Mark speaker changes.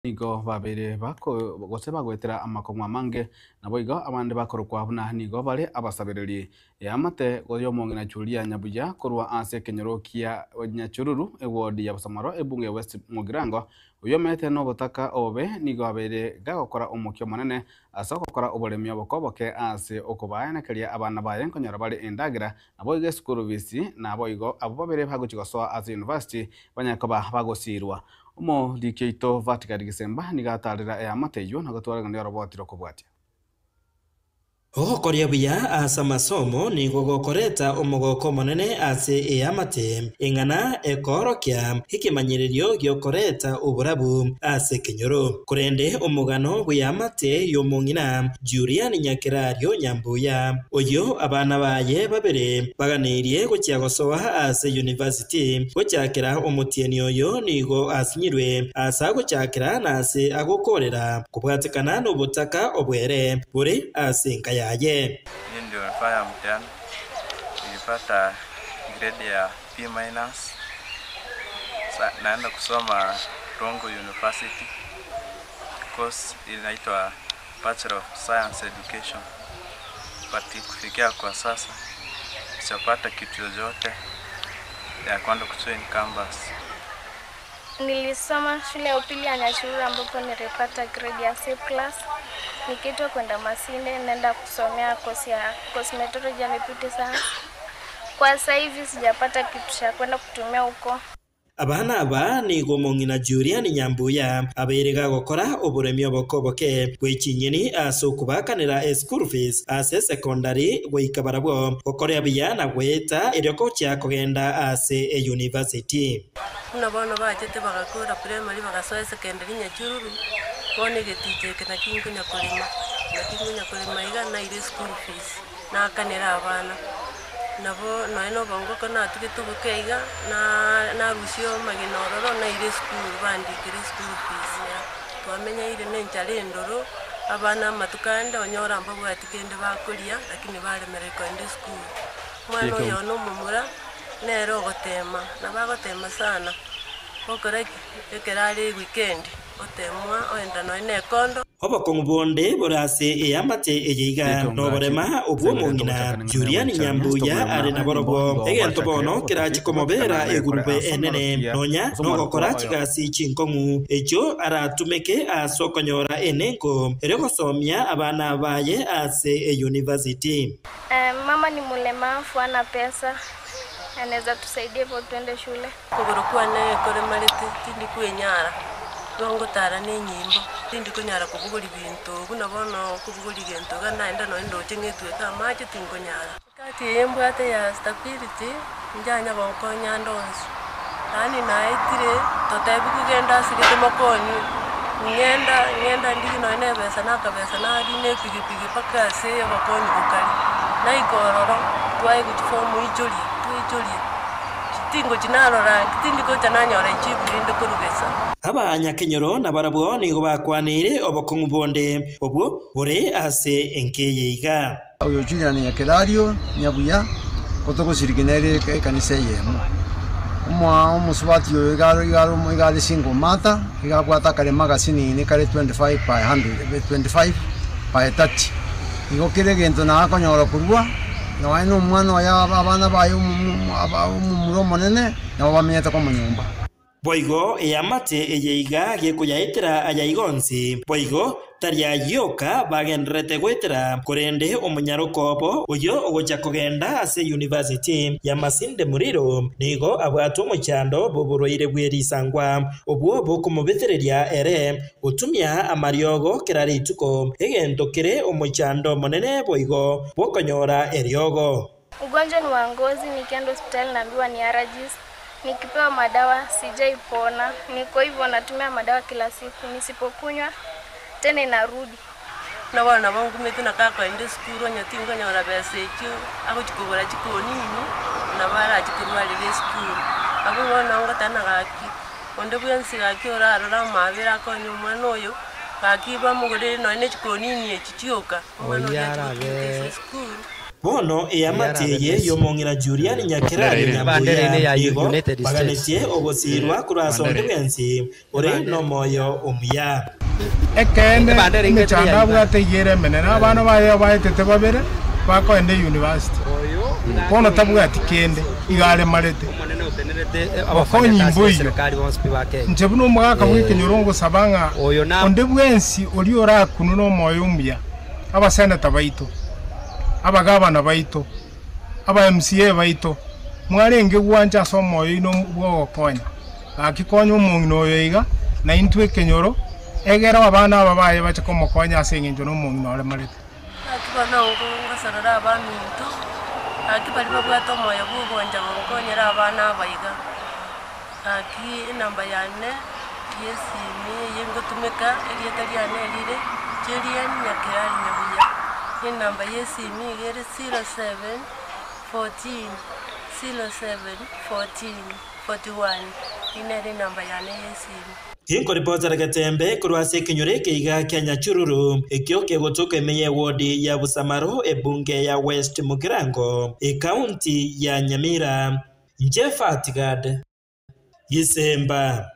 Speaker 1: Nigo babeire bako gose bagoetera amakong'u amange, naboigo abande bakorokwa buna nigo bare abasabereri. Eamate y'omong'ina Julia Nyabuya korwa ase ekenyoro kia Nyachururu, eward ya Bosamaro, ebunge ya West Mugirango, oyio omenyete nobotaka obobe, nigo abeire gagokora omokia omonene ase ogokora oboremi oboko oboke ase okobaenekeria abana baye nkonyora bare endagera, naboigo esukuru fees, naboigo abwo babere bagochia gosoa ase university banyare koba bagosiirwa. Omoriki oito Vatican Gisemba nigo atarera eamate eyio na gotwara ng'a oroboti rokobwatia.
Speaker 2: Ogokoria buya ase amasomo nigo gokoreta omogoko omonene ase eamate, eng'ana ekoorokia ekemanyererio gi'okoreta oborabu ase ekenyoro. Korende omogano bw'eamate y'omong'ina Julian Nyakerario Nyambuya, oyio abana baye babere baganeirie gochia gosoa ase university gochakera omotienyi oyo nigo asinyirwe aase agochakera na ase agokoorera kobwatekana nobotaka obwere bore ase enka yaye.
Speaker 3: Hiyo ndio nilifanya mtihani, nilipata grade ya B minus. Sa naenda kusoma Rongo University, course inaitwa Bachelor of Science Education but kufikia kwa sasa sijapata kitu yoyote ya kwenda kujoin campus.
Speaker 4: Nilisoma shule ya upili ya Nyachururu ambapo nilipata grade ya C plus. Nikiitwa kwenda Masinde naenda kusomea kosi ya cosmetology and beauty science. Kwa sasa hivi sijapata kitu cha kwenda kutumia huko.
Speaker 2: Abana aba nigo omong'ina Julian Nyambuya abeire gagokora oboremi oboke oboke bwe chinyeni ase okobaakanera eschool fees ase esekondari goika barabwo gokoria buya na goeta erio gochia kogenda ase eyunivasiti.
Speaker 5: Buna bono bachete bagakora primary bagasoa esecondary Nyachururu, bono egeticha eke naki nkonya korema, naki nkonya korema iga naire eschool fees, naakanera abana. Nabo nonya na obongo ekero natugete oboke iga, na narusia amagena ororo naire esukuru bandikere eschool fees. Twamenyaire na enchara endoro, abana amatuko ande onyore mbabwati kende bakoria, lakini baremereri kogenda esukuru. Omwana oyo one omomura, nere ogotema, nabo agotema sana, gokora ki? Ekero are ewikendi, otemwa oenda nonya na ekondo.
Speaker 2: Obokong'u bonde bore ase eamate eye iga noborema obw'omong'ina Julian Nyambuya are naborobwo, egento bono kerache komobera egurube enene, nonya nogokora chigasi chinkong'u echio aratumeke ase okonyora enenko erio gosomia abana baye ase eyunivasiti.
Speaker 4: Mama ni mlemavu hana pesa anaweza tusaidia hivyo tuende shule.
Speaker 5: Okogoro kwane koremarete, tindi kwenyara, igo ngotara nenyimbo, tindi konyara kobogoria binto buna bono kobogoria gento iga naende nonye ndoche ng'etweke amache tinkonyara. Egati eye mbwate ya stability, inchanya gonkonya ande onsi, yaani naetire totebigwe genda ase gete mokonywe, ng'enda ng'enda ndigie nonye na ebesa na akabesa narina epigipigi mpaka ase obokonyi bokare, naika ororo, twaegwa chifomu ichoria, twaichoria. Tingochi narora, tindi gocha nanyora echibu rinde korwa gesa.
Speaker 2: Abanyakenyoro nabarabwo nigo bakwaneire obokong'u bonde obwo bore ase enka eye iga.
Speaker 6: Oyo Julian Nyakerario Nyabuya gotogosiriki nere ekanisa eyemo. Omoa omosubati oyo iga are iga are iga are single mother, iga abwate akaremo agasinini kare 25 by 100 25 by 30. Igo kera egento nakonyora korwa. Nonya nomwana oye abana baye omomura omonene, nabo bamenyete komonyomba.
Speaker 2: Boigo eamate eye iga gekoyaetera aya iga onsi, boigo tari ayio oka bagendererete goetera, korende omonyaroka obo oyio ogocha kogenda ase University ya Masinde Muliro nigo abwate omochando bw'oborwaire bwe risangwa, obwo bokomobetereria ere Gotumia amariogo kera rituko, egento kere omochando omonene boigo bw'okonyora eriogo.
Speaker 4: Ugonjwa ni wa ngozi, nikienda hospitali naambiwa ni allergies, nikipewa madawa sijai pona, niko hivyo natumia madawa kila siku, nisipokunywa tena inarudi.
Speaker 5: Buna bono nabo nkumete na gakoenda esukuru onye tinkonyora besa echio agochia kogora chikonini, nabo arachie korwarera esukuru. Abwo bono ngoteba gaki. Onde bwensi gaki orarore amaabera akonye omwana oyo, gaki bamogorere nonya ne chikonini echi chioka, omwana
Speaker 7: Oyio
Speaker 5: oria ache
Speaker 7: arabe
Speaker 5: gotumeka ase esukuru.
Speaker 2: Bono eamate eye y'omong'ina Julian Nyakerario Nyambuya nigo baganetie ogosiirwa korwa ase onde bwensi ore nomoyo omuya.
Speaker 7: Ekeene, emechando abwate iga ere emenene, abana baye abaetete babere bakoenda eyunivasiti, bono tabwati kende, iga aremarete. Obokonyi mboiyo. Inche buna omogaka bw'ekenyoro ngosaba ng'a onde bwensi oria orakunwe nomoyo omuya, abaseneta baito, abagavana baito, aba MCA baito, mwarenge gwancha ase omoyo oino bw'ogokonya. Gaki konya omong'ina oyo iga, na intwe ekenyoro, egere abana aba baye bache komokonya ase engencho nomong'ina oremarete.
Speaker 5: Gaki bono ngosorora abaminto, gaki baria babwate omoyo bw'ogwancha gonkonyera abana aba iga. Gaki enamba yane y'esimi eye ngotumeka, erieta riane rire Julian Nyakerari Nyabuya, enamba y'esimi iga ere 07 14 07 14. 41, Eyio nere enamba yane y'esimi.
Speaker 2: Tinkoripotera getembe korwa ase ekenyoro eke iga kia Nyachururu, ekio kegotoka ime y'ewodi ya Busamaro, ebunge ya West Mugirango, ekaunti ya Nyamira. Inche Fatigad Gisemba.